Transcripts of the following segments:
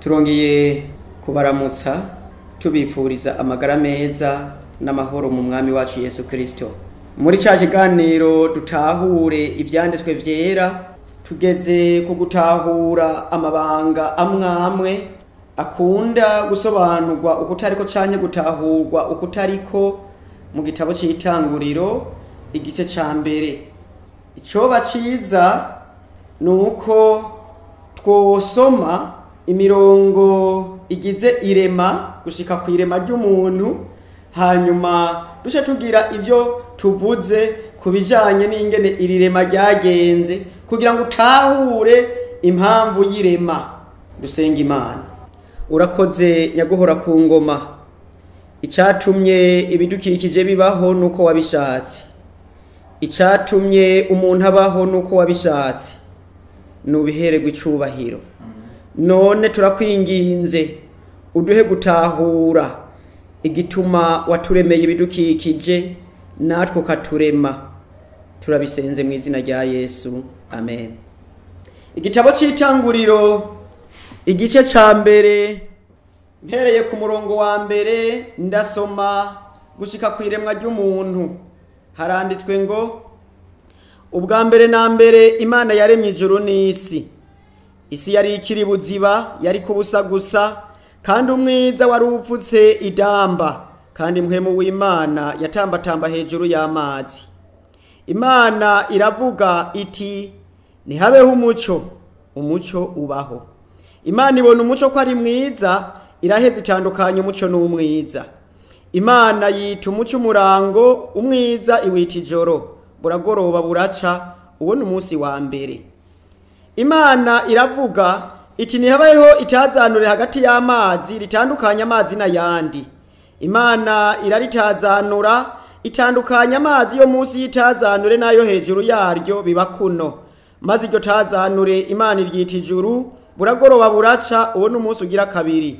Turongeye kubaramutsa tubifuriza amagara meza n'amahoro mu mwami wacu Yesu Kristo. Muri ca kiganiro dutahure ivyanditswe vyera, tugeze ku gutahura amabanga amwamwe akunda gusobanurwa ukutariko canke gutahurwa ukutariko mu gitabo c'Itanguriro igice ca mbere. Icoba ciza nuko twosoma imirongo igize irema gushika ku irema ry'umuntu, hanyuma duce tugira ivyo tuvuze ku bijanye n'ingene iri rema ryagenze kugira ngo utahure impamvu y'irema. Dusenga Imana. Urakoze nyaguhora ku ngoma, icatumye ibidukikije bibaho nuko wabishatse, icatumye umuntu abaho nuko wabishatse, nubihererwe icubahiro. None turakwinginze uduhe gutahura igituma waturemeye ibidukikije natwe ukaturema. Turabisenze mu izina rya Yesu, amen. Igitabo c'Itanguriro igice ca mbere, mpereye ku murongo wa mbere ndasoma gushika kw'iremwa ry'umuntu. Haranditswe ngo: ubwa mbere na mbere Imana yaremye ijuru n'isi. Isi yari ikiri buziba, yari kubusa gusa, kandi umwiza wari upfutse idamba, kandi mpwemu w'Imana yatambatamba hejuru y'amazi. Imana iravuga iti: nihabeho umuco. Umuco ubaho. Imana ibona umuco ko ari mwiza, iraheza itandukanya umuco n'umwiza. Imana yita umuco umurango, umwiza iwita ijoro. Buragoroba buraca, uwo ni umunsi wa mbere. Imana iravuga iti: nihabeho itazanure hagati y'amazi ritandukanya amazi n'ayandi. Imana iraritazanura, itandukanya amazi yo munsi y'itazanure n'ayo hejuru yaryo, biba kuno. Maze iryo tazanure Imana iryita ijuru. Buragoroba buraca, uwo ni umunsi ugira kabiri.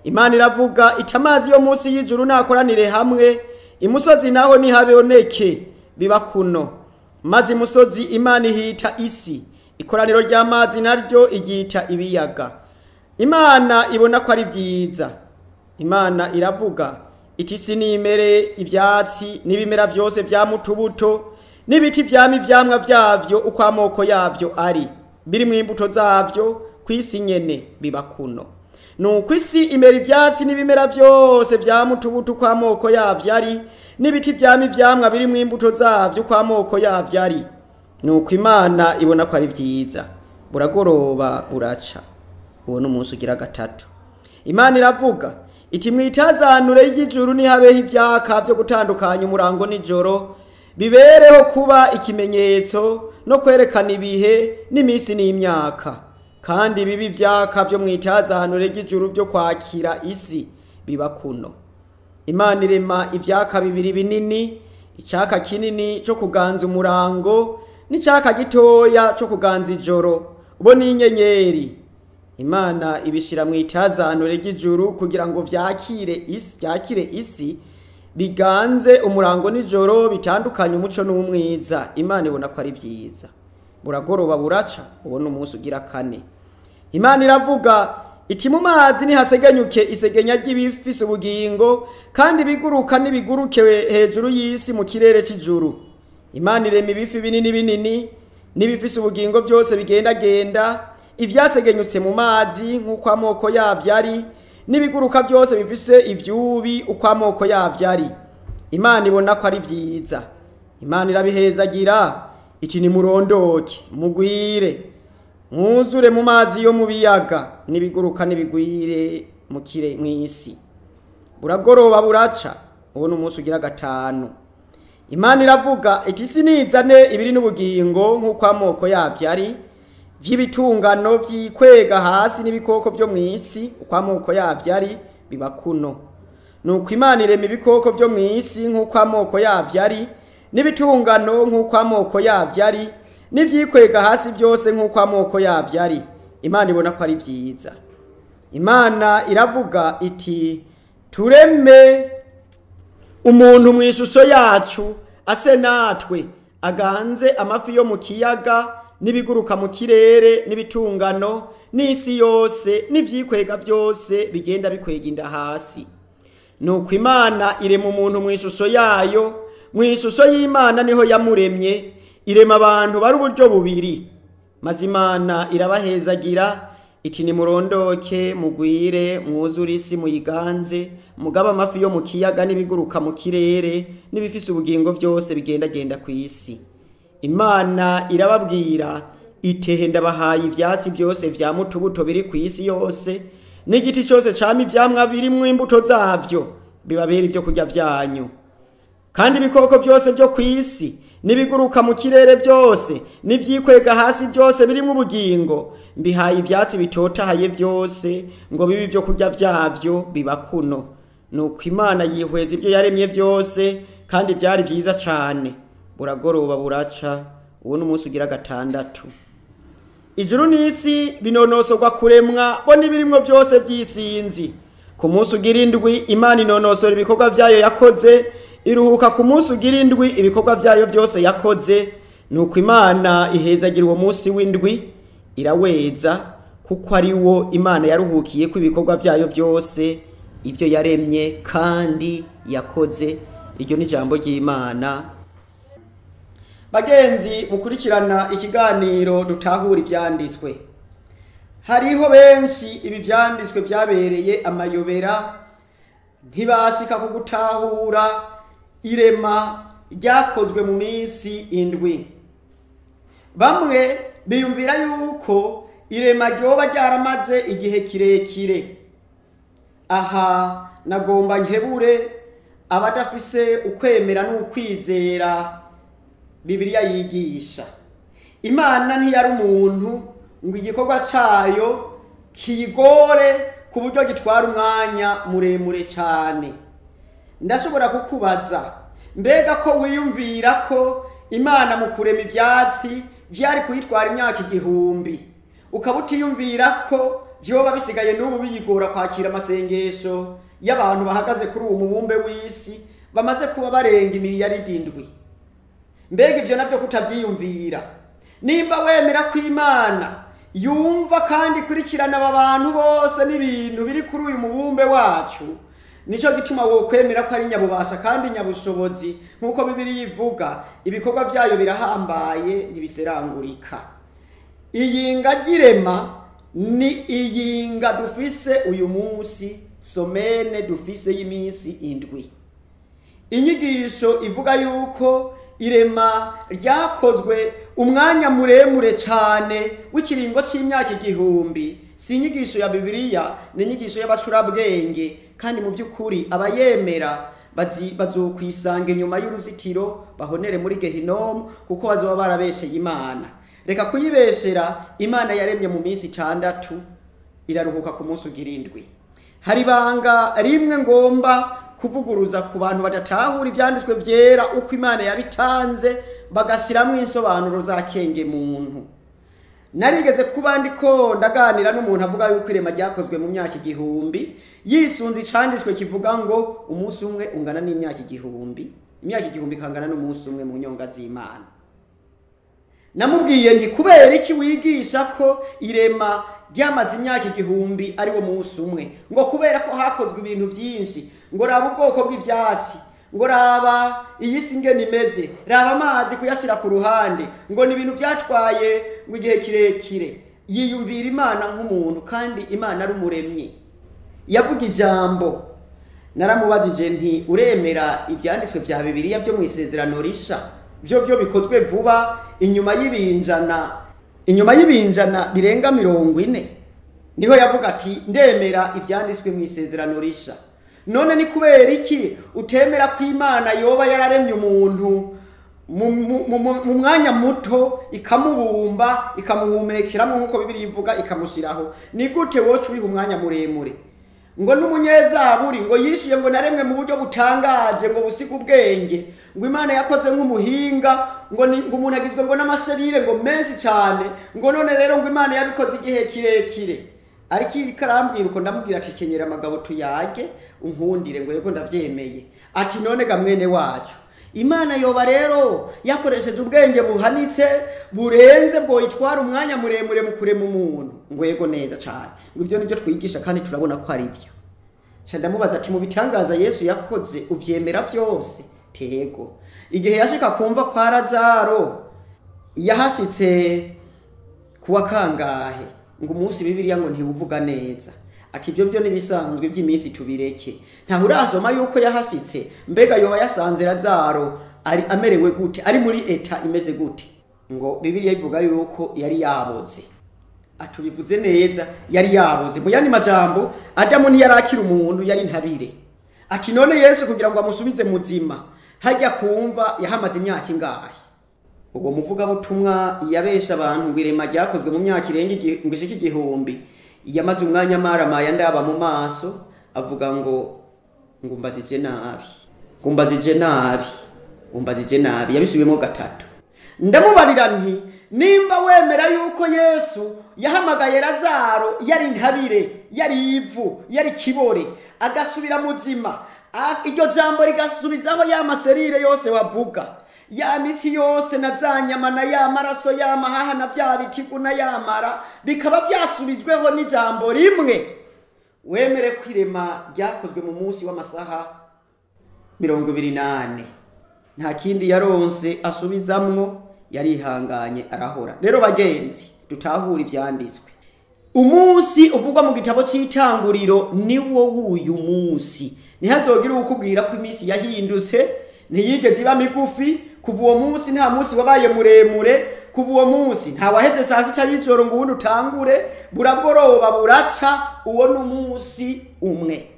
Imana iravuga iti: amazi yo munsi y'ijuru nakoranire hamwe, imusozi naho nihaboneke, biba kuno. Maze imusozi Imana ihita isi, ikoraniro ry'amazi naryo iryita ibiyaga. Imana ibona ko ari vyiza. Imana iravuga iti: isi nimere ivyatsi n'ibimera vyose vyamutubuto n'ibiti vyama ivyamwa vyavyo uko amoko yavyo ari, biri mu imbuto zavyo kw'isi nyene, biba kuno. Nuko isi imera ivyatsi n'ibimera vyose vyamutubuto uko amoko yavyo ari, n'ibiti vyama ivyamwa biri mu imbuto zavyo uko amoko yavyo ari. Nuko Imana ibona ko ari vyiza. Buragoroba buraca, uwo ni umunsi ugira gatatu. Imana iravuga iti: mwitazanure y'ijuru nihabeho ivyaka vyo gutandukanya umurango n'ijoro, bibereho kuba ikimenyetso no kwerekana ibihe n'imisi n'imyaka. Kandi bibi ivyaka vyo mwitazanure ry'ijuru vyo kwakira isi, biba kuno. Imana irema ivyaka bibiri binini, icaka kinini co kuganza umurango n'icaka gitoya co kuganza ijoro, bo n'inyenyeri. Imana ibishira mwitazanure ry'ijuru kugira ngo vyakire isi, biganze umurango n'ijoro, bitandukanye umuco n'umwiza. Imana ibona ko ari vyiza. Buragoroba buraca, ubona umunsi ugira kane. Imana iravuga iti: mu mazi nihasegenyuke isegenya ry'ibifise ubugingo, kandi biguruka n'ibiguruke hejuru y'isi mu kirere c'ijuru. Imana irema ibifi binini binini n'ibifise ubugingo byose bigendagenda, ivyasegenyutse mu mazi nk'uko amoko yavyo ari, n'ibiguruka byose bifise ivyubi uko amoko yavyo ari. Imana ibona ko ari vyiza. Imana irabihezagira iti: nimurondoke mugwire, mwuzure mu mazi yo mu biyaga, n'ibiguruka n'ibigwire mu kire mw'isi. Buragoroba buraca, uwo ni umunsi ugira gatanu. Imana iravuga iti: isi nizane ibiri n'ubugingo nk'uko amoko yavyo ari, vy'ibitungano vyikwega hasi n'ibikoko vyo mw'isi uko amoko yavyo ari, biba kuno. Nuko Imana irema ibikoko vyo mw'isi nk'uko amoko yavyo ari, n'ibitungano nk'uko amoko yavyo ari, n'ivyikwega hasi vyose nk'uko amoko yavyo ari. Imana ibona ko ari vyiza. Imana iravuga iti: tureme umuntu mw'ishusho yacu, ase natwe, aganze amafi yo mu kiyaga n'ibiguruka mu kirere n'ibitungano n'isi yose n'ivyikwega byose bigenda bikwega inda hasi. Nuko Imana irema umuntu mu ishusho yayo, mu ishusho y'Imana niho yamuremye, irema abantu bari uburyo bubiri. Maze Imana irabahezagira iti: nimurondoke mugwire mwuzure isi muyiganze, mugabe amafi yo mu kiyaga n'ibiguruka mu kirere n'ibifise ubugingo byose bigendagenda ku isi. Imana irababwira itehe: ndabahaye ivyatsi byose vya mutubuto biri ku isi yose, n'igiti cyose cama ivyamwa birimwo imbuto zavyo, bibabera ibyo kurya vyanyu. Kandi ibikoko byose byo ku isi n'ibiguruka mu kirere byose n'ivyikwega hasi byose birimwo ubugingo, mbihaye ivyatsi bitotahaye byose ngo bibe ibyo kurya vyavyo, biba kuno. Nuko Imana yihweza ibyo yaremye byose, kandi byari vyiza cane. Buragoroba buraca, uwo n'umunsi ugira gatandatu. Ijuru n'isi binonosorwa kuremwa, bo n'ibirimwo byose by'isinzi. Ku munsi ugira indwi Imana inonosora ibikorwa vyayo yakoze, iruhuka ku munsi ugira indwi ibikorwa vyayo byose yakoze. Nuko Imana ihezagira uwo munsi w'indwi iraweza, kuko ari wo Imana yaruhukiye ko ibikorwa vyayo byose, ibyo yaremye kandi yakoze. Iryo ni ijambo ry'Imana. Bagenzi mukurikirana ikiganiro dutahura ivyanditswe, hariho benshi ibi vyanditswe vyabereye amayobera, ntibashika ku gutahura irema ryakozwe mu minsi indwi. Bamwe biyumvira yuko irema ryoba ryaramaze igihe kirekire. Aha nagomba nkebure abadafise ukwemera n'ukwizera Bibiliya yigisha. Imana ntiyari umuntu ngo igikorwa cayo kiyigore ku buryo gitwara umwanya muremure cyane. Ndashobora kukubaza, mbega ko wiyumvira ko Imana mu kurema ivyatsi vyari kuyitwara imyaka 1000, ukaba utiyumvira ko vyoba bisigaye n'ubu biyigora kwakira amasengesho y'abantu bahagaze kuri uwo mubumbe w'isi bamaze kuba barenga imiliyaridi 7? Mbega ivyo navyo kutavyiyumvira? Nimba wemera ko Imana yumva kandi ikurikirana aba bantu bose n'ibintu biri kuri uyu mubumbe wacu, nico gituma wokwemera ko ari nyabubasha kandi nyabushobozi, nk'uko Bibiliya ivuga, ibikorwa vyayo birahambaye ntibiserangurika. Iyinga ry'irema ni iyinga dufise uyu munsi, somene dufise y'iminsi indwi. Inyigisho ivuga yuko irema ryakozwe umwanya muremure cyane w'ikiringo c'imyaka 1000 si inyigisho ya Bibiliya, ni inyigisho y'abacurabwenge, kandi mu by'ukuri abayemera bazokwisanga inyuma y'uruzitiro bahonere muri Gehinomu, kuko bazoba barabesheye Imana. Reka kuyibeshera. Imana yaremye mu minsi 6 iraruhuka ku munsi ugira indwi. Hari ibanga rimwe ngomba kuvuguruza ku bantu badatahura ivyanditswe vyera uko Imana yabitanze, bagashiramwo insobanuro za kenge muntu. Narigeze kuba ndiko ndaganira n'umuntu avuga yuko irema ryakozwe mu myaka 1000, yisunze icanditswe kivuga ngo umunsi umwe ungana n'imyaka 1000, imyaka 1000 ikangana n'umunsi umwe mu nyonga z'Imana. Namubwiye nti: kubera iki wigisha ko irema ryamaze imyaka 1000 ari wo munsi umwe? Ngo kubera ko hakozwe ibintu byinshi, ngo raba ubwoko bw'ivyatsi, ngo raba iyi si ingene imeze, raba amazi kuyashira ku ruhande, ngo ni ibintu byatwaye ngo igihe kirekire. Yiyumvira Imana nk'umuntu, kandi Imana ari umuremyi. Yavuga ijambo. Naramubajije nti: uremera ivyanditswe vya Bibiliya byo mu isezerano risha, byo bikozwe vuba inyuma y'ibinjana birenga 40? Niho yavuga ati: ndemera ivyanditswe mu isezerano risha. None ni kubera iki utemera ko Imana yoba yararemye umuntu mu mwanya muto, ikamubumba, ikamuhumekeramo nk'uko Bibiliya ivuga, ikamushyiraho? Ni gute woca ubiha umwanya muremure? Ngo n'umunyezaburi ngo yishuye ngo naremwe mu buryo butangaje, ngo busiga ubwenge, ngo Imana yakoze nk'umuhinga, ngo umuntu agizwe ngo n'amaserire ngo menshi cyane, ngo none rero ngo Imana yabikoze igihe kirekire. Ariko ikarambwira uko, ndamubwira ati: kenyera amagabo tuyage unkundire. Ngo yego ndavyemeye. Ati: none ga mwene wacu, Imana yoba rero yakoresheje ubwenge buhanitse burenze bwoyitwara umwanya muremure mu kurema umuntu. Ngo yego neza cyane, ngo ibyo nibyo twigisha kandi turabona ko ari byo. Ndamubaza ati mu bitangaza Yesu yakoze uvyemera byose? Tego. Igihe yashika kumva kwa Lazaro yahashitse kuwa kangahe? Ngo umunsi Bibiliya ngo ntiwuvuga neza. Ati ibyo byo nibisanzwe by'iminsi tubireke. Nta urasoma yuko yahashitse, mbega yoba yasanze Lazaro ari amerewe gute, ari muri eta imeze gute? Ngo Bibiliya ivuga yuko yari yaboze. Atubivuze neza, yari yaboze. Mu yandi majambo, Adamu ntiyarakira umuntu, yari ntabire. Ati none Yesu kugira ngo amusubize muzima, hajya kumva yahamaze imyaka ingahe? Ubwo muvuga butumwa yabesha abantu ngo irema ryakozwe mu myaka irenga ngo ishike igihumbi, yamaze umwanya maramaye ndaba mu maso avuga ngo ngumbazije nabi, ngumbazije nabi, ngumbazije nabi. Yabisubiyemo gatatu. Ndamubarira nti nimba wemera yuko Yesu yahamagaye Lazaro yari ntabire, yari ivu, yari kibore, agasubira muzima, iryo jambo rigasubizaho ya maserire yose wavuga, ya mitsi yose na za nyama na ya maraso ya mahaha na bya bitigu na ya mara, bikaba byasubijweho n'ijambo rimwe, wemere kwirema ryakozwe mu munsi w'amasaha 24. Nta kindi yaronse asubizamwo, yarihanganye arahora. Rero bagenzi, dutahura ivyanditswe. Umunsi uvugwa mu gitabo cy'itanguriro ni wo w'uyu munsi. Ntihazogira ukubwira ko iminsi yahindutse, ntiyigeze iba migufi. Kuva uwo munsi nta munsi wabaye muremure, kuva uwo munsi nta waheze saa sita y'ijoro ngo uwundi utangure, buragoroba buraca, uwo ni umunsi umwe.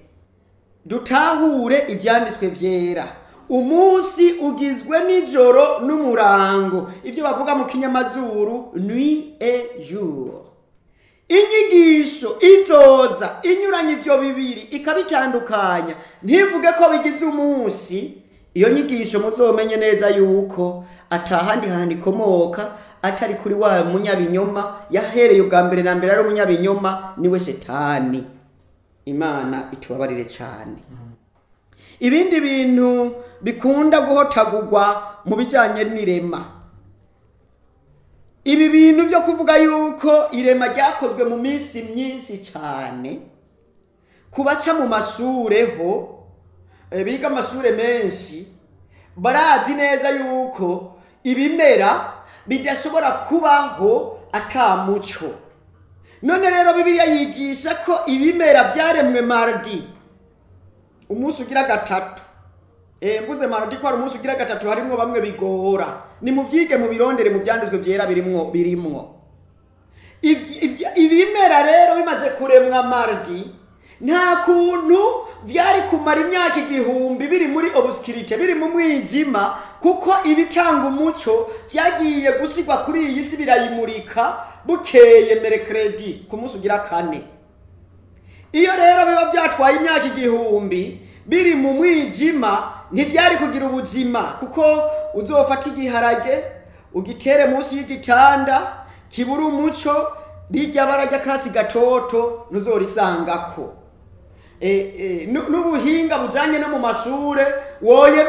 Dutahure ivyanditswe vyera. Umunsi ugizwe n'ijoro n'umurango, ibyo bavuga mu kinyamazuru nuit et jour. Inyigisho izoza inyuranye ivyo bibiri ikabitandukanya, ntivuge ko bigize umunsi. Iyo nyigisho muzomenye neza yuko atahandi hantu ikomoka atari kuri wa munyabinyoma yahereye ubwa mbere na mbere ari umunyabinyoma, niwe Shetani. Imana itubabarire cyane. Ibindi bintu bikunda guhotagurwa mu bijanye n'irema, ibi bintu byo kuvuga yuko irema ryakozwe mu minsi myinshi cyane, kubaca mu mashure ho biga amashure menshi barazi neza yuko ibimera bidashobora kubaho ata muco. None rero Bibiliya yigisha ko ibimera byaremwe mardi, umunsi ugira gatatu. Mvuze mardi ko ari umunsi ugira gatatu, harimwo bamwe bigora. Ni muvyige mu birondere mu vyanditswe vyera birimwo. Ibimera rero bimaze kuremwa mardi, nta kuntu vyari kumara imyaka igihumbi biri muri obscurity, biri mu mwijima, kuko ibitanga umuco vyagiye gusigwa kuri iyi si birayimurika bukeye mercredi ku munsi ugira kane. Iyo rero biba byatwaye imyaka igihumbi biri mu mwijima, ntivyari kugira ubuzima, kuko uzofata igiharage ugitere munsi y'igitanda kibura umuco, rirya bara ry'akasi gatoto ntuzorisangako. N'ubuhinga bujanye no mu mashure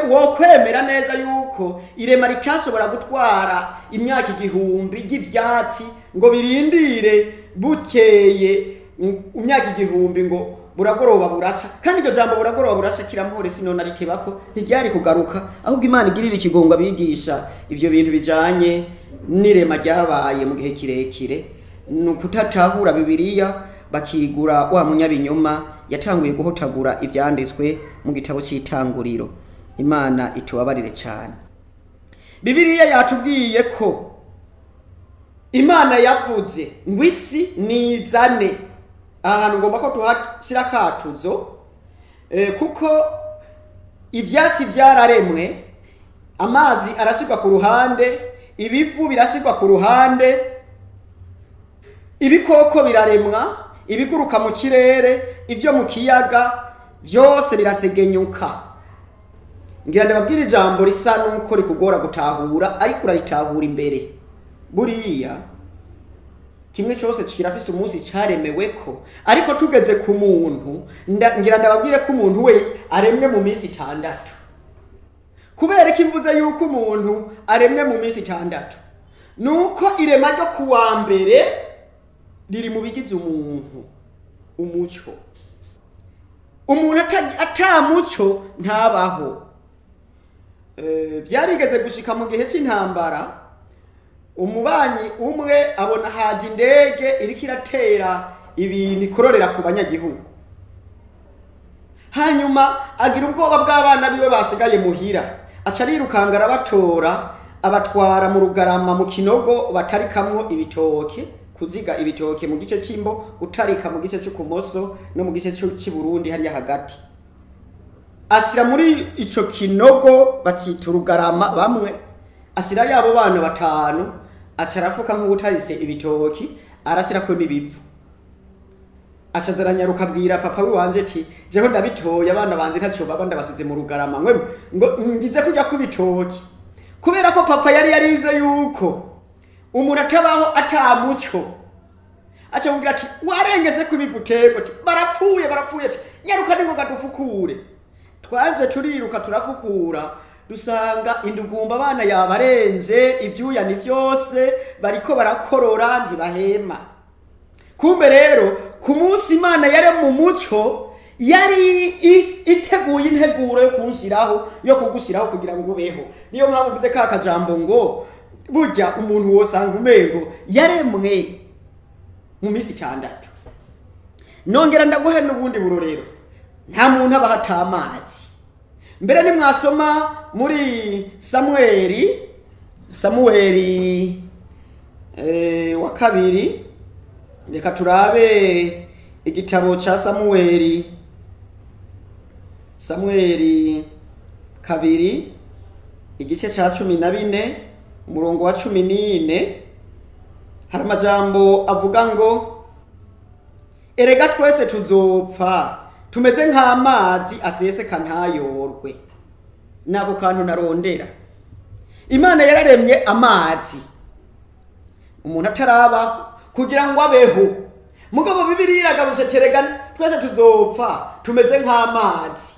wokwemera neza yuko irema ritashobora gutwara imyaka igihumbi ry'ivyatsi ngo birindire bukeye imyaka igihumbi ngo buragoroba buraca. Kandi iryo jambo buragoroba buraca kirampore sinona ritebako ntiryari kugaruka, ahubwo Imana igirira ikigongo abigisha ivyo bintu bijanye n'irema ryabaye mu gihe kirekire. Ni ukutatahura Bibiliya bakigura wa munyabinyoma yatanguye guhotagura ivyanditswe mu gitabo cy'itanguriro. Imana itubabarire cyane. Bibiliya yatubwiye ko Imana yavuze ngo isi nizane. Ahantu ngomba ko tuhashyira akatuzo, kuko ibyatsi byararemwe, amazi arashyirwa ku ruhande, ibivu birashyirwa ku ruhande, ibikoko biraremwa, ibiguruka mu kirere, ibyo mu kiyaga byose birasegenyuka. Ngira ndababwira ijambo risa nuko rikugora gutahura, ariko uraritahura imbere. Buriya kimwe cyose kirafise umunsi cyaremewe ko, ariko tugeze ku muntu, ngira ndababwire ko umuntu we aremwe mu minsi 6. Kubera ko imvuze yuko umuntu aremwe mu minsi 6, nuko irema ryo kuwa mbere riri mu bigize umuntu, umuco. Umuntu atamuco ntabaho. Byarigeze gushika mu gihe c'intambara, umubanyi umwe abona haje indege iriko iratera ibintu ikororera ku banyagihugu. Hanyuma agira ubwoba bw'abana biwe basigaye muhira, aca arirukanga arabatora, abatwara mu rugarama mu kinogo batarikamwo ibitoke, kuziga ibitoke mu gice c'imbo, gutarika mu gice c'ukumoso no mu gice c'Iburundi hariya hagati. Ashyira muri ico kinogo bakita urugarama bamwe, ashyira yabo bana 5, aca arafuka nk'uwutarise ibitoki, arashyirako n'ibivu. Aca aranyaruka abwira papa wiwanje ati jeho ndabitoye abana banje ntacyo baba ndabasize mu rugarama, mwe ngo ngize kujya kubitoki. Kubera ko papa yari yarize yuko umuntu atabaho atamuco, aca amubwira ati warengeje kubivutego, ati barapfuye barapfuye, ati nyaruka ningoga dufukure. Twaje turiruka turafukura, dusanga indugumba abana yabarenze, ibyuya ni byose, bariko barakorora ntibahema. Kumbe rero ku munsi Imana yari mu muco, yari iteguye integuro yo kunshiraho, yo kugushiraho kugira ngo ubeho. Niyo mpamvu mvuze ka kajambo ngo burya umuntu wosanga umengo yaremwe mu minsi 6. Nongera ndaguhe n'ubundi burorero, nta muntu aba atamazi. Mbere ni mwasoma muri Samueli wa kabiri, reka turabe igitabo ca Samueli 2 igice ca 14 umurongo wa 14, hari amajambo avuga ngo erega twese tuzopfa tumeze nk'amazi aseseka ntayorwe. Nako kantu narondera. Imana yararemye amazi umuntu atarabaho kugira ngo abeho. Mugabo Bibiliya iragarutse terega twese tuzopfa tumeze nk'amazi.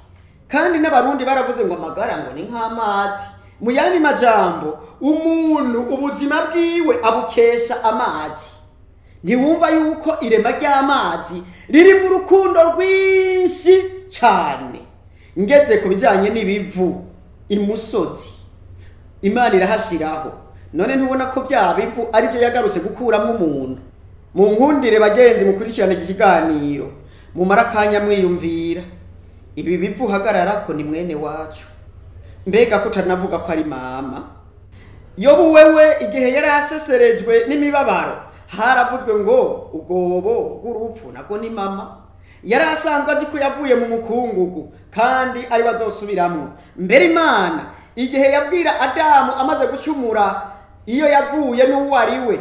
Kandi n'abarundi baravuze ngo amagara ngo ni nk'amazi. Mu yandi majambo, umuntu ubuzima bwiwe abukesha amazi. Ntiwumva yuko irema ry'amazi riri mu rukundo rwinshi cyane. Ngeze ku bijanye n'ibivu imusozi, Imana irahashiraho. None ntubona ko bya bivu ari byo yagarutse gukuramo umuntu? Mu nkundire bagenzi mukurikirana iki kiganiro, mumara akanya mwiyumvira ibi bivu hagarara ko ni mwene wacu. Mbega ko utanavuga ko ari mama. Yobu wewe igihe yari aseserejwe n'imibabaro, haravuzwe ngo ubwobo bw'urupfu nako ni mama. Yari asanzwe azi ko yavuye mu mukungugu kandi ari bazosubiramwo. Mbere Imana igihe yabwira Adamu amaze gucumura iyo yavuye n'uwo ari we,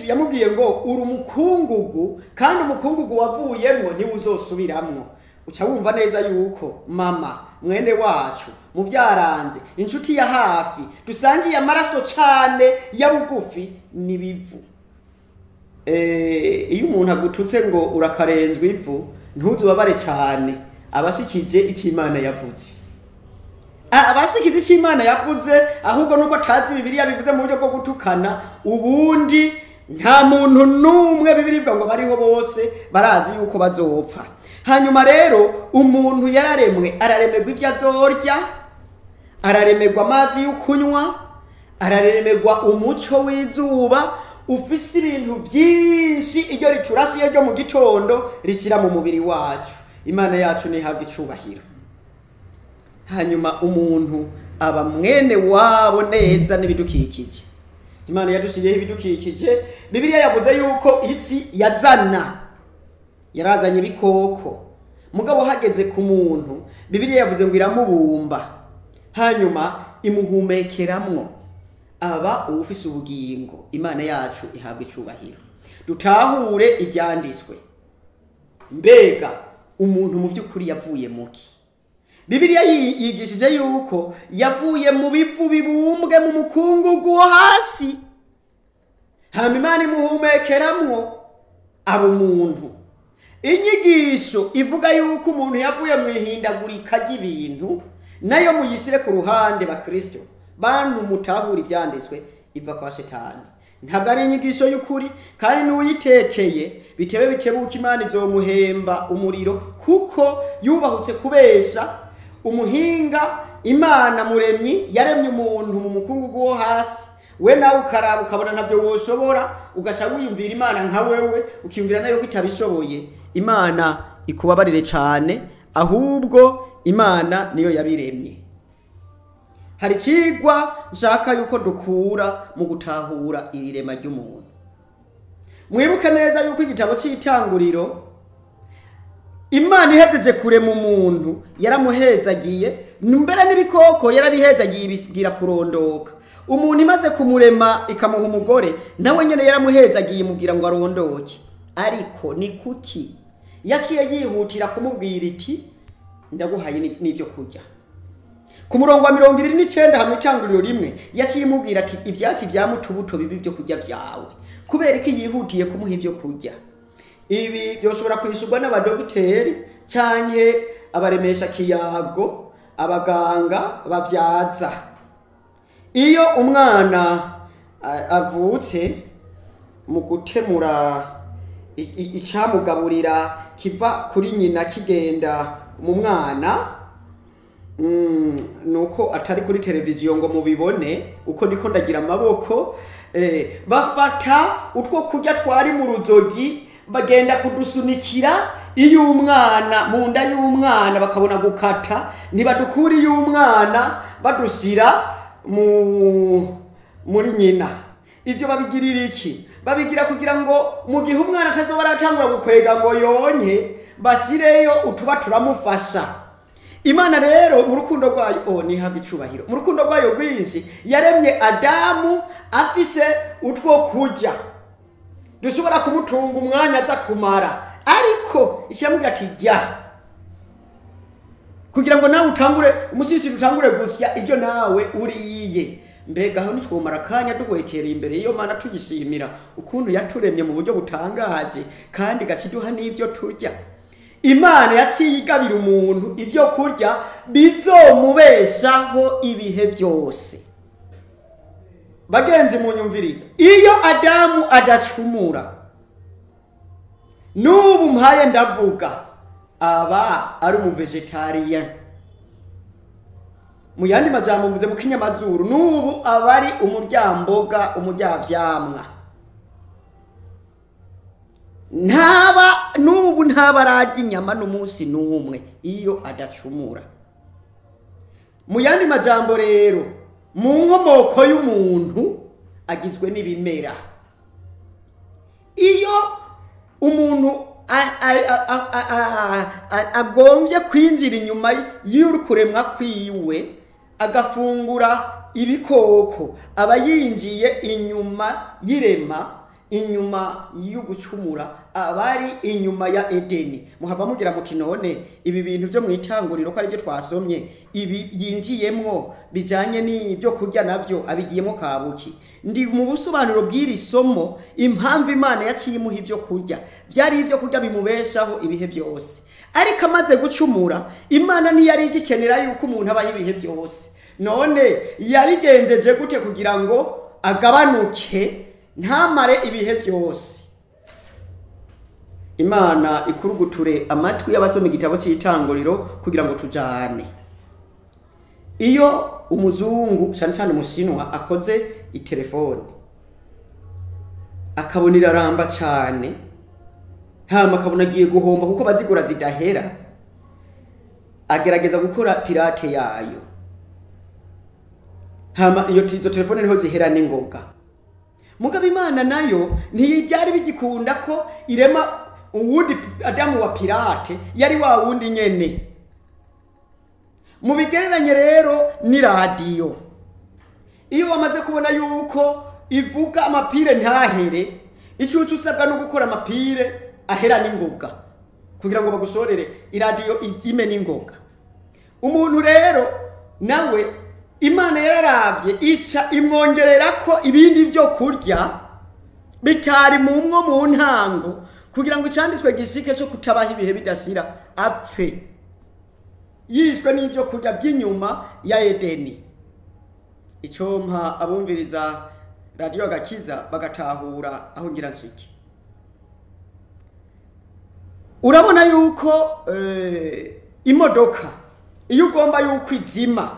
yamubwiye ngo uri umukungugu kandi umukungugu wavuyemwo niwe uzosubiramwo. Uca wumva neza yuko mama mwene wacu muvyaranje inshuti ya hafi dusangiye amaraso cane ya bugufi nibivu. Iyo umuntu agututse ngo urakarenzwe ivu, ntuzubabare cyane, abashikije icyo Imana yavuze. Abashikije icyo Imana yavuze, ahubwo nuko atazi Bibiliya bivuze mu buryo bwo gutukana. Ubundi nta muntu n'umwe Bibiliya ivuga ngo bariho bose barazi yuko bazopfa. Hanyuma rero umuntu yararemwe, araremerwa ibyo azorya, araremerwa amazi yo kunywa, araremerwa umuco w'izuba ufise ibintu byinshi iryo riturasiye ryo mu gitondo rishyira mu mubiri wacu. Imana yacu nihabwe icubahiro. Hanyuma umuntu aba mwene wabo neza n'ibidukikije. Imana yadushiriyeho ibidukikije. Bibiliya yavuze yuko isi yazana, yarazanye ibikoko. Mugabo hageze ku muntu, Bibiliya yavuze ngo iramubumba, hanyuma imuhumekeramwo, aba uwufise ubugingo. Imana yacu ihabwe icubahiro. Dutahure ibyanditswe. Mbega umuntu mu by'ukuri yavuye muki? Bibiliya yigishije yuko yavuye mu bivu bibumbwe mu mukungugu wo hasi, hama Imana imuhumekeramwo aba umuntu. Inyigisho ivuga yuko umuntu yavuye mu ihindagurika ry'ibintu Nayo muyishyire ku ruhande bakristo, bantu mutahura ibyanditswe, iva kwa Shetani. Ntabwo ari inyigisho y'ukuri, kandi n'uyitekeye bitebe bitebuka Imana izomuhemba umuriro, kuko yubahutse kubesha umuhinga. Imana muremyi yaremye umuntu mu mukungugu wo hasi, we nawe ukaraba ukabona ntabyo woshobora, ugasha wiyumvira Imana nka wewe, ukiyumvira nayo ko itabishoboye. Imana ikubabarire cyane, ahubwo Imana niyo yabiremye. Hari ikigwa nshaka yuko dukura mu gutahura irema ry'umuntu. Mwibuke neza yuko igitabo cy'itanguriro, Imana ihejeje kurema umuntu yaramuhezagiye, mbere n'ibikoko yarabihezagiye bibwira kurondoka. Umuntu imaze kumurema ikamuha umugore, nawe nyene yaramuhezagiye imubwira ngo arondoke. Ariko ni kuki yaciye yihutira kumubwira iti ndaguhaye n'ibyo kurya? Ku murongo wa 29 hamwe itanguriro rimwe, yaciye imubwira ati ivyatsi vya mutubuto bibi byo kurya vyawe. Kubera iki yihutiye kumuha ibyo kurya? Ibi byoshobora kwishurwa n'abadogiteri canke abaremesha kiyago, abaganga bavyaza. Iyo umwana avutse, mu gutemura icamugaburira kiva kuri nyina kigenda mu mwana, nuko atari kuri televiziyo ngo mubibone uko ndiko ndagira amaboko, bafata utwo kurya twari mu ruzogi bagenda kudusunikira iyo umwana mu nda y'umwana, bakabona gukata ntibadukura iyo umwana badushyira muri nyina. Ibyo babigirira iki? Babigira kugira ngo mu gihe umwana atazoba aratangura gukwega ngo yonke, bashyireyo utuba turamufasha. Imana rero mu rukundo rwayo, nihabwe icubahiro, mu rukundo rwayo rwinshi yaremye Adamu afise utwo kurya dushobora kumutunga umwanya aza kumara, ariko ishyamubwira ati jya, kugira ngo nawe utangure umusisi utangure gusya ibyo nawe uriye. Mbega aho nitwomara akanya duhwekereye imbere y'iyo Mana tuyishimira ukuntu yaturemye mu buryo butangaje, kandi igaciduha n'ibyo turya. Imana yaciye igabira umuntu ibyo kurya bizomubeshaho ibihe byose. Bagenzi munyumviriza, iyo Adamu adacumura, n'ubu mpaye ndavuga, aba ari umu vegetarian. Mu yandi majambo mvuze mu kinyamazuru, n'ubu aba ari umuryamboga, umuryavyamwa. Ntaba n'ubu ntaba ararya inyama n'umunsi n'umwe iyo adacumura. Mu yandi majambo rero, mu nkomoko y'umuntu agizwe n'ibimera. Iyo umuntu agombye kwinjira inyuma y'ukuremwa kwiwe agafungura ibikoko, aba yinjiye inyuma y'irema, inyuma y'ugucumura, abari inyuma ya Edeni. Muhava mugira muti none ibi bintu byo mwitanguriro ko ari byo twasomye, ibi yinjiyemwo bijanye n'ibyo kurya navyo abigiyemo kabuki. Ndi mu busobanuro bw'iri somo impamvu Imana yaciye imuha ibyo kurya, byari ibyo kurya bimubeshaho ibihe byose. Ariko amaze gucumura, Imana ntiyari igikenera yuko umuntu abaho ibihe byose. None yabigenjeje gute kugira ngo agabanuke ntamare ibihe byose? Imana ikuruguture amatwi y'abasoma igitabo cy'itanguriro kugira ngo tujane. Iyo umuzungu cyane cyane umushinwa akoze itelefone akabona iraramba cyane, hama akabona agiye guhomba kuko bazigura zidahera, agerageza gukora pirate yayo. Hama iyo izo telefone niho zihera n'ingoga. Mugabo Imana nayo ntibyari bigikunda ko irema uwundi Adamu wa pirate, yari wa wundi nyene. Mu bigereranye rero ni radio. Iyo wamaze kubona yuko ivuga amapire ntahere, icucu usabwa no gukora amapire ahera n'ingoga kugira ngo bagushorere iradio izime n'ingoga. Umuntu rero nawe Imana yararavye ica imwongerera ko ibindi byo kurya bitari mumwo mu ntango, kugira ngo icanditswe gishike cyo kutabaho ibihe bidashira apfe. Yishwe n'ibyo kurya by'inyuma ya Edeni. Icompa abumviriza radiyo Agakiza bagatahura aho ngira nshike. Urabona yuko imodoka iyo ugomba yuko izima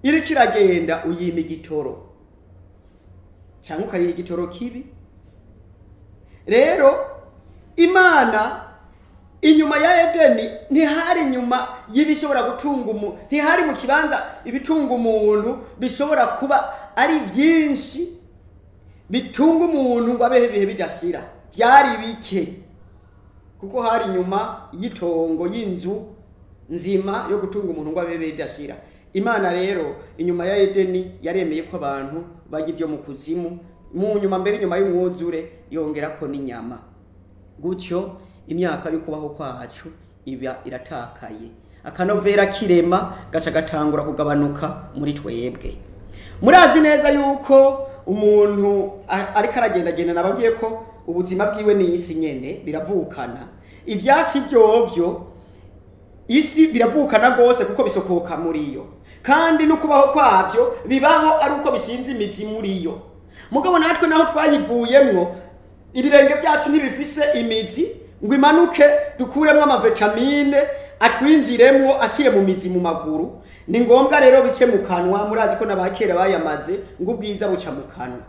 iriko iragenda uyima igitoro cyangwa ukayiha igitoro kibi. Rero Imana inyuma ya Edeni ntihari inyuma y'ibishobora gutunga umuntu, ntihari mu kibanza ibitunga umuntu bishobora kuba ari byinshi bitunga umuntu ngo abeho ibihe bidashira. Byari bike kuko hari inyuma y'itongo y'inzu nzima yo gutunga umuntu ngo abeho ibihe bidashira. Imana rero inyuma ya Edeni yaremeye ko abantu bajya ibyo mu kuzimu, mu nyuma mbere inyuma y'umwuzure yongera ko n'inyama. Gutyo imyaka yo kubaho kwacu iba iratakaye, akanovera kirema gaca gatangura kugabanuka muri twebwe. Murazi neza yuko umuntu ariko aragendagenda, nababwiye ko ubuzima bwiwe ni isi nyene biravukana. Ivyatsi byovyo isi biravukana gose kuko bisokoka muri yo, kandi no kubaho kwavyo bibaho ari uko bishinze imizi muri yo. Mugabo natwe naho twayivuyemwo, ibirenge byacu ntibifise imizi ngo imanuke dukuremwo amavitamine atwinjiremwo aciye mu mizi mu maguru. Ni ngombwa rero bice mu kanwa. Murazi ko n'abakera bayamaze ngo ubwiza buca mu kanwa.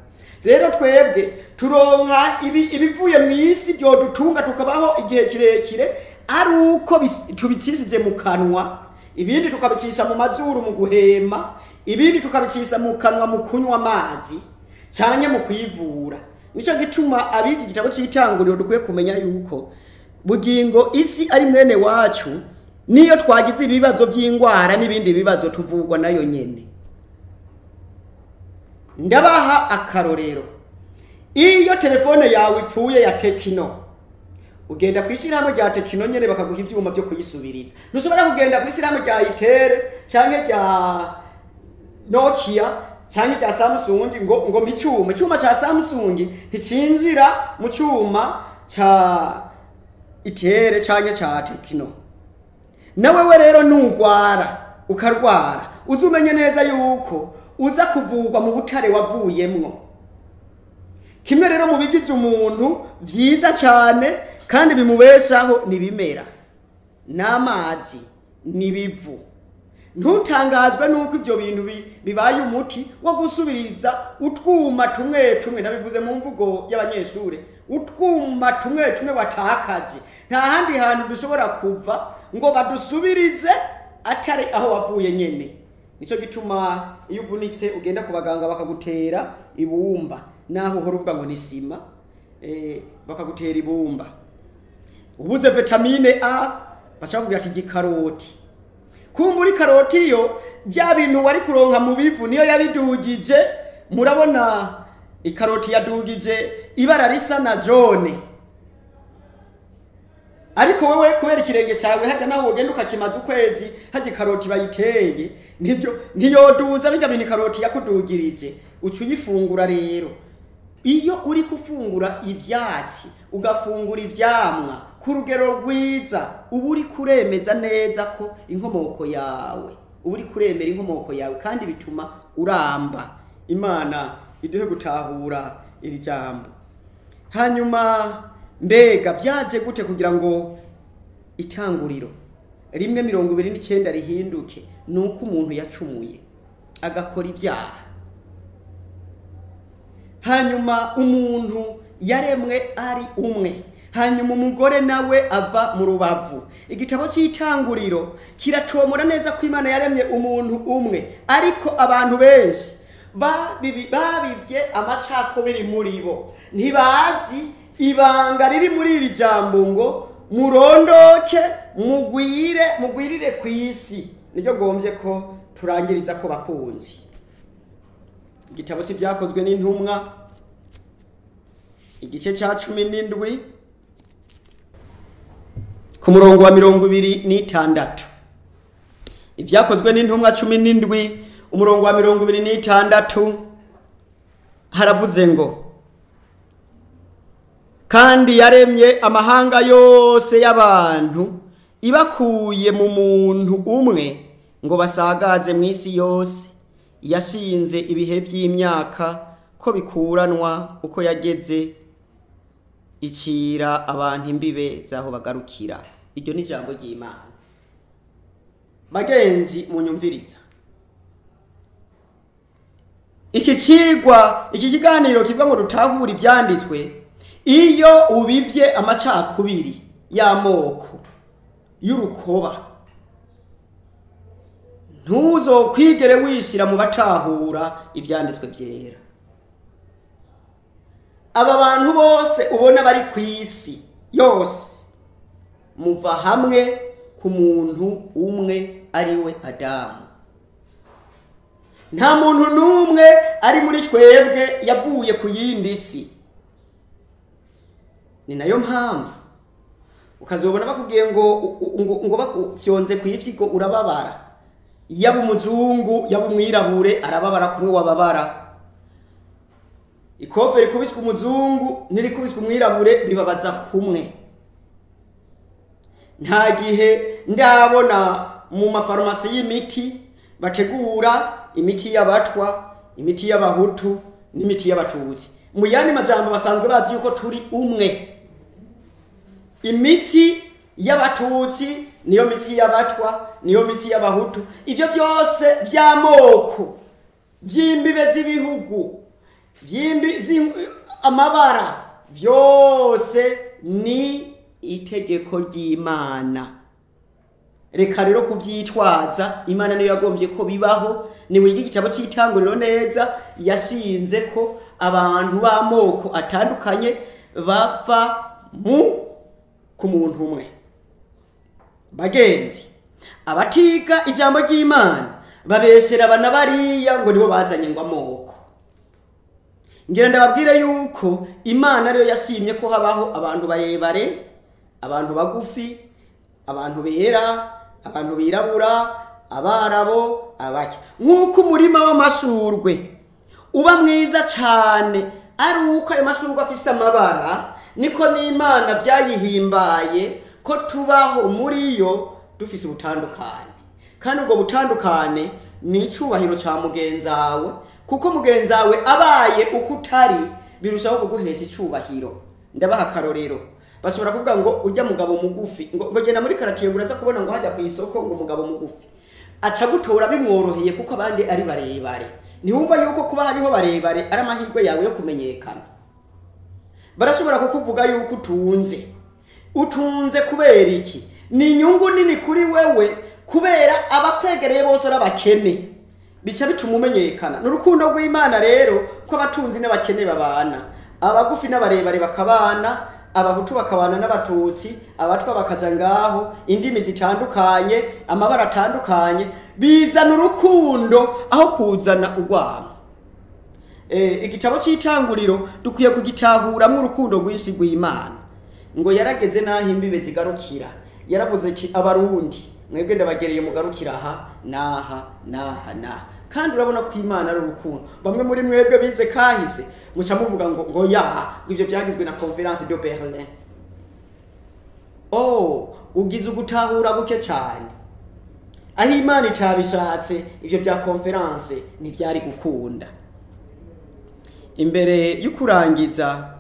Rero twebwe turonka ibivuye mu isi byodutunga tukabaho igihe kirekire ari uko tubicishije mu kanwa, ibindi tukabicisha mu mazuru mu guhema, ibindi tukabicisha mu kanwa mu kunywa amazi canke mu kwivura. Nico gituma abiga igitabo c'Itanguriro dukwiye kumenya yuko bugingo isi ari mwene wacu, niyo twagize ibibazo by'ingwara n'ibindi bibazo tuvugwa nayo nyene. Ndabaha akarorero. Iyo telefone yawe ipfuye ya Tekino, ugenda kwishirahamwe rya Tekino nyene bakaguha ivyuma byo kuyisubiriza. Ntushobora kugenda kwishirahamwe rya Itel canke rya Nokia canke rya Samsung ngo mpa icyuma. Icyuma ca Samsung nticinjira mu cyuma ca Itel canke ca Tekino. Nawewe rero nugwara ukarwara, uzumenye neza yuko uza kuvugwa mu butare wavuyemwo. Kimwe rero mu bigize umuntu vyiza cyane kandi bimubeshaho nibimera n'amazi n'ibivu. Ntutangazwe nuko ibyo bintu bibaye umuti wo gusubiriza utwuma tumwe tumwe, nabivuze mu mvugo y'abanyeshure, utwuma tumwe tumwe watakaje. Nta handi hantu dushobora kuva ngo badusubirize atari aho wavuye nyene. Nico gituma iyo uvunitse ugenda ku baganga bakagutera ibumba, naho uhora uvuga ngo ni sima, bakagutera ibumba. Ubuze vitamine A bashaka kugira ati gikaroti. Kumbura ikaroti yo bya bintu wari kuronka mu bivu niyo yabidugije. Murabona ikaroti yadugije ibara risa na jaune, ariko wewe kubera ikirenge cyawe hajya naho ugenda ukakimaza ukwezi hajya ikaroti bayiteye nibyo ntiyoduza bijya bintu ikaroti yakudugirije, uca uyifungura. Rero iyo uri kufungura ibyatsi ugafungura ivyamwa ku rugero rwiza, uba uri kuremeza neza ko inkomoko yawe, uba uri kuremera inkomoko yawe, kandi bituma uramba. Imana iduhe gutahura iri jambo. Hanyuma mbega byaje gute kugira ngo Itanguriro 1:29 rihinduke? Nuko umuntu yacumuye agakora ibyaha. Hanyuma umuntu yaremwe ari umwe, hanyuma umugore nawe ava mu rubavu. Igitabo cy'Itanguriro kiratomora neza ko Imana yaremye umuntu umwe, ariko abantu benshi babivye amacakubiri muri bo, ntibazi ibanga riri muri iri jambo ngo murondoke mugwire mugwirire ku isi. Niryo ngombye ko turangiriza ko bakunzi. Igitabo cy'Ibyakozwe n'Intumwa igice cya 17 ku murongo wa 26. Ibyakozwe n'Intumwa 17 umurongo wa 26 haravuze ngo kandi yaremye amahanga yose y'abantu Ibakuye mu muntu umwe ngo basagaze mu isi yose, yashinze ibihe by'imyaka ko bikuranwa uko yageze, icira abantu imbibe z'aho bagarukira. Iryo ni ijambo ry'Imana. Bagenzi munyumviriza, iki cigwa, iki kiganiro kivuga ngo dutahure ivyanditswe, iyo ubivye amacakubiri y'amoko y'urukoba, ntuzokwigere wishira mu batahura ivyanditswe vyera. Aba bantu bose ubona bari kw'isi yose muva hamwe ku muntu umwe ariwe Adamu. Nta muntu n'umwe ari muri twebwe yavuye ku yindi si. Ni nayo mpamvu ukazobona bakubwiye ngo bakufyonze ku ifyigo urababara. Yaba umuzungu yaba umwirabure arababara kumwe wababara. Ikofe rikubiswe umuzungu nirikubiswe umwirabure bibabaza kumwe. Nta gihe ndabona mu mafarumasi y'imiti bategura imiti y'abatwa, imiti y'abahutu n'imiti y'abatutsi. Mu yandi majambo basanzwe bazi yuko turi umwe. Imitsi y'abatutsi niyo mitsi y'abatwa, niyo mitsi y'abahutu. Ivyo byose vy'amoko, vy'imbibe z'ibihugu, vy'imbi amabara, vyose ni itegeko ry'Imana. Reka rero kuvyitwaza, Imana niyo yagombye ko bibaho. Ni wiga igitabo cy'itanguriro neza, yashinze ko abantu b'amoko atandukanye bava mu ku muntu umwe. Bagenzi, abatiga ijambo ry'Imana babeshera abana bariya ngo nibo bazanye ngo amoko. Ngira ndababwire yuko Imana rero yashimye ko habaho abantu barebare, abantu bagufi, abantu bera, abantu birabura, abarabo, abake. Nk'uko umurima w'amashurwe uba mwiza cyane ari uko ayo mashurwe afise amabara, niko n'Imana byayihimbaye ko tubaho muri yo dufise ubutandukane. Kandi ubwo butandukane ni icubahiro ca mugenzawe, kuko mugenzawe abaye uko utari birushaho kuguhesha icubahiro. Ndabaha akarorero. Bashobora kuvuga ngo ujya mugabo mugufi, ngo genda muri karatiye ngo uraza kubona ngo hajya ku isoko ngo umugabo mugufi aca gutora bimworoheye kuko abandi ari barebare. Ntiwumva yuko kuba hariho barebare ari amahirwe yawe yo kumenyekana. Barashobora kukuvuga yuko utunze. Utunze kubera iki? Ni inyungu nini kuri wewe, kubera abakwegereye bose ari abakene. Bica bituma umenyekana. N'urukundo rw'Imana rero ko abatunzi n'abakene babana, abagufi n'abarebare bakabana, abahutu bakabana n'abatutsi, abatwa bakaja ngaho, indimi zitandukanye, amabara atandukanye, bizana urukundo aho kuzana urwango. Igitabo cy'itanguriro dukwiye kugitahuramwo urukundo rwinshi rw'Imana. Ngo yarageze naho imbibe zigarukira. Yaravuze ki abarundi mwebwe ndabagereye mugarukira aha naha naha naha. Kandi urabona ko Imana ari urukundo. Bamwe muri mwebwe bize kahise muca muvuga ngo ya ivyo byagizwe na Conference de Berlin. Oh, ugize ugutahura buke cyane. Aho Imana itabishatse ivyo bya conference ntibyari gukunda. Imbere y'ukurangiza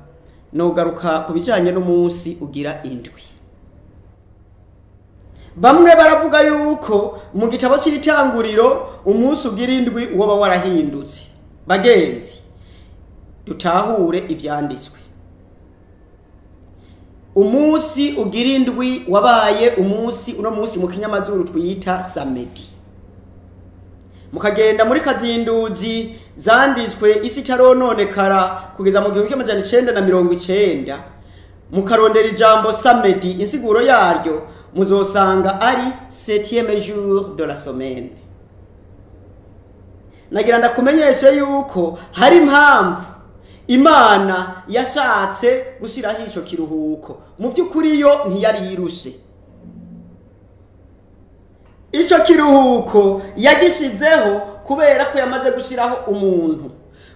nogaruka kubijanye n'umunsi ugira indwi. Bamwe baravuga yuko mu gitabo cy'itanguriro umunsi ugira indwi woba warahindutse. Bagenzi, dutahure ivyanditswe. Umunsi ugira indwi wabaye umunsi uno munsi mu kinyamazuru twita samedi. Mukagenda muri kazinduzi zanditswe isi itarononekara kugeza mu 1990, mukarondera ijambo samedi insiguro yaryo muzosanga ari 7e jour de la semaine. Nagira ndakumenyeshe yuko hari impamvu Imana yashatse gushiraho ico kiruhuko. Mu by'ukuri yo ntiyari yirushe. Ico kiruhuko yagishizeho kubera ko yamaze gushiraho umuntu,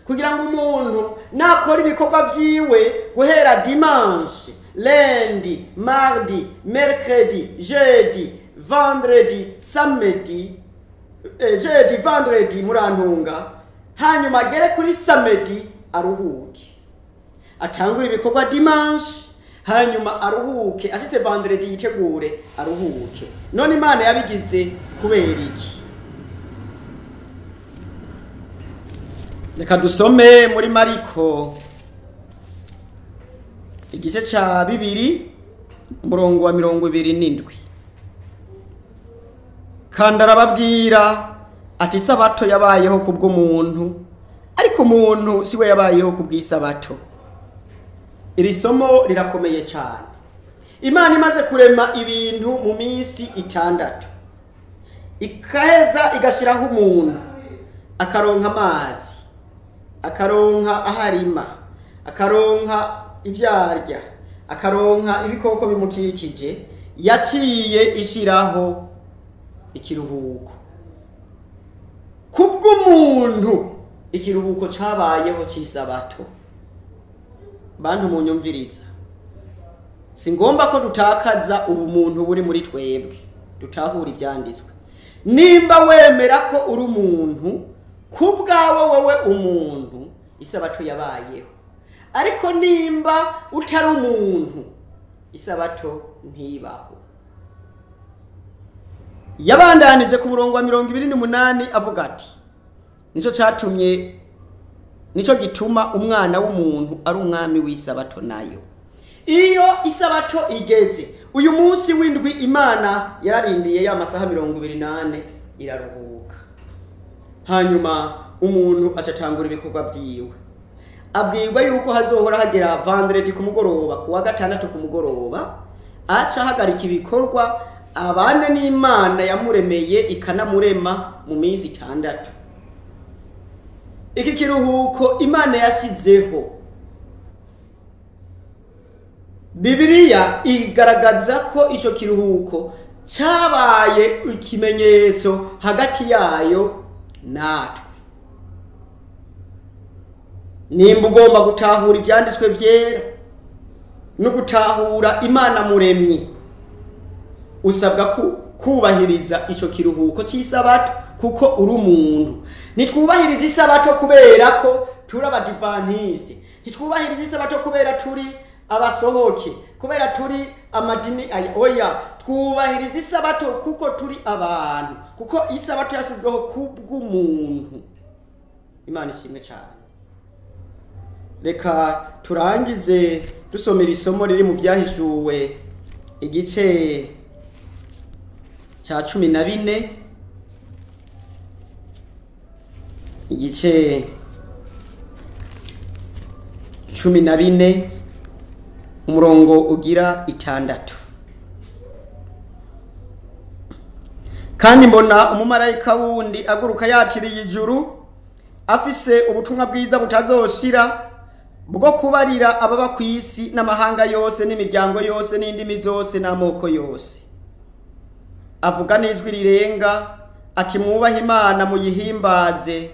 kugira ngo umuntu nakora ibikorwa vyiwe guhera dimanche Lundi, mardi, mercredi, jeudi, vendredi, samedi, jeudi, vendredi murantunga, hanyuma agere kuri samedi aruhuke, atangure ibikorwa dimanche, hanyuma aruhuke, ashitse vendredi yitegure aruhuke. None Imana yabigize kubera iki? Reka dusome muri Mariko igice ca 2 umurongo wa 27. Kandi arababwira ati isabato yabayeho kubw'umuntu, ariko umuntu siwe yabayeho kubw'isabato. Iri somo rirakomeye cyane. Imana imaze kurema ibintu mu minsi 6, ikaheza igashiraho umuntu, akaronka amazi, akaronka aharima, akaronka ivyarya, akaronka ibikoko bimukikije, yaciye ishiraho ikiruhuko kubw'umuntu. Ikiruhuko cabayeho c'isabato. Bantu munyumviriza, singomba ko dutakaza ubumuntu buri muri twebwe, dutahura ivyanditswe. Nimba wemera ko uri umuntu, kubwawe wowe umuntu, isabato yabayeho. Ariko nimba utari umuntu, isabato ntibaho. Yabandanije ku murongo wa 28 avuga ati nico catumye, nico gituma umwana w'umuntu ari umwami w'isabato nayo. Iyo isabato igeze, uyu munsi w'indwi Imana yararindiye ya masaha 24 iraruhuka. Hanyuma umuntu acatangura ibikorwa byiwe. Abwirwa yuko hazohora hagera vendredi ku mugoroba, kuwa gatandatu ku mugoroba, aca hagarika ibikorwa, abane n'Imana yamuremeye ikanamurema mu minsi 6. Iki kiruhuko Imana yashizeho, Bibiliya igaragaza ko ico kiruhuko cabaye ikimenyetso hagati yayo natwe. Nimba ugomba gutahura ivyanditswe vyera no gutahura Imana muremyi, usabwa kubahiriza ico kiruhuko c'isabato kuko uri umuntu. Ntitwubahiriza isabato kubera ko turi abadivantiste, ntitwubahiriza isabato kubera turi abasohoke, kubera turi amadini aya. Oya, twubahiriza isabato kuko turi abantu, kuko isabato yasizweho kubw'umuntu. Imana ishimwe cyane. Reka turangize dusomera isomo riri mu Vyahishuwe igice ca 14, igice 14 umurongo ugira 6. Kandi mbona umumarayika wundi aguruka yatiriye ijuru, afise ubutumwa bwiza butazoshira bwo kubarira ababa ku isi n'amahanga yose n'imiryango yose n'indimi zose n'amoko yose. Avuga n'ijwi rirenga ati mwubahe Imana muyihimbaze,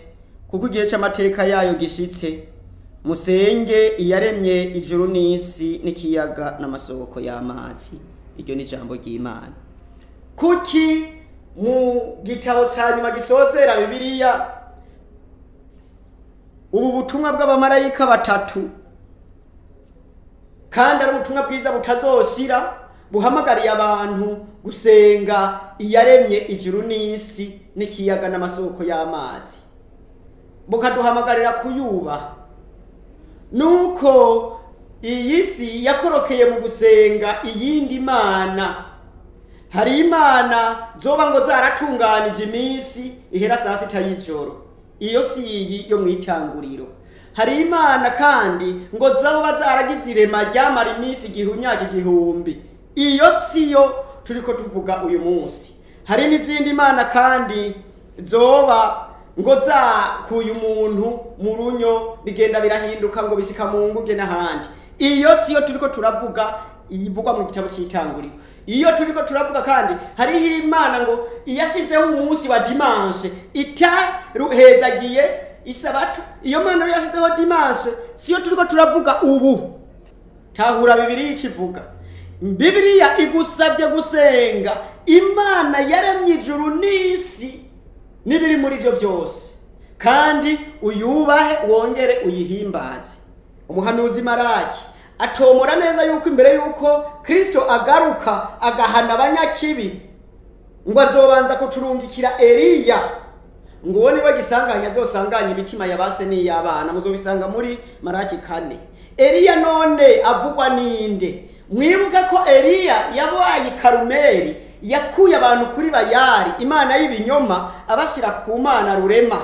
kuko igihe c'amateka yayo gishitse. Musenge iyaremye ijuru n'isi n'ikiyaga n'amasoko y'amazi. Iryo ni ijambo ry'Imana. Kuki mu gitabo ca nyuma gisozera Bibiliya ubu butumwa bw'abamarayika batatu, kandi ari ubutumwa bwiza butazoshira, buhamagariye abantu gusenga iyaremye ijuru n'isi n'ikiyaga n'amasoko y'amazi, bukaduhamagarira kuyubaha? Nuko iyi si yakorokeye mu gusenga iyindi mana. Hari imana zoba ngo zaratunganije iminsi ihera saa 6 y'ijoro, iyo si iyi yo mwitanguriro. Hari imana kandi ngo zoba zaragize irema ryamara iminsi igihunyaka 1000, iyo si yo turiko tuvuga uyu munsi. Hari n'izindi mana kandi zoba ngo zakuye umuntu mu runyo, bigenda birahinduka ngo bishika mu nguge n'ahandi, iyo si yo turiko turavuga ivugwa mu gitabo cy'itanguriro. Iyo turiko turavuga kandi hariho Imana ngo iyashizeho umunsi wa dimanche itaruhezagiye isabato. Iyo Mana yashizeho dimanche siyo turiko turavuga ubu. Tahura Bibiliya ikivuga. Bibiliya igusabye gusenga Imana yaremye ijuru n'isi n'ibiri muri byo byose, kandi uyubahe wongere uyihimbaze. Umuhanuzi Maraki atomora neza yuko imbere yuko Kristo agaruka agahana abanyakibi, ngo azobanza kuturungikira Eliya, ngo uwo niwe gisanganya azosanganya imitima ya base n'iy'abana. Muzobisanga muri Maraki 4. Eliya none avugwa ninde? Mwibuke ko Eliya yabaye i Karumeli, yakuye abantu kuri Bayali, imana y'ibinyoma, abashyira ku mana rurema.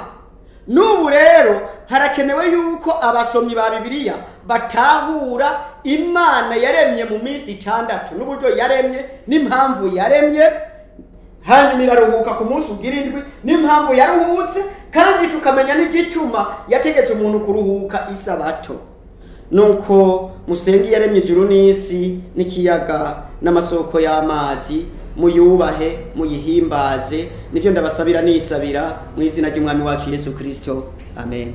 N'ubu rero harakenewe yuko abasomyi ba Bibiliya batahura Imana yaremye mu minsi 6, n'uburyo yaremye n'impamvu yaremye, hanyuma iraruhuka ku munsi ugira 7 n'impamvu yaruhutse, kandi tukamenya n'igituma yategetse umuntu kuruhuka isabato. Nuko musenge yaremye ijuru n'isi n'ikiyaga n'amasoko y'amazi, muyubahe muyihimbaze. Nivyo ndabasabira nisabira mu izina ry'Umwami wacu Yesu Kristo, amen.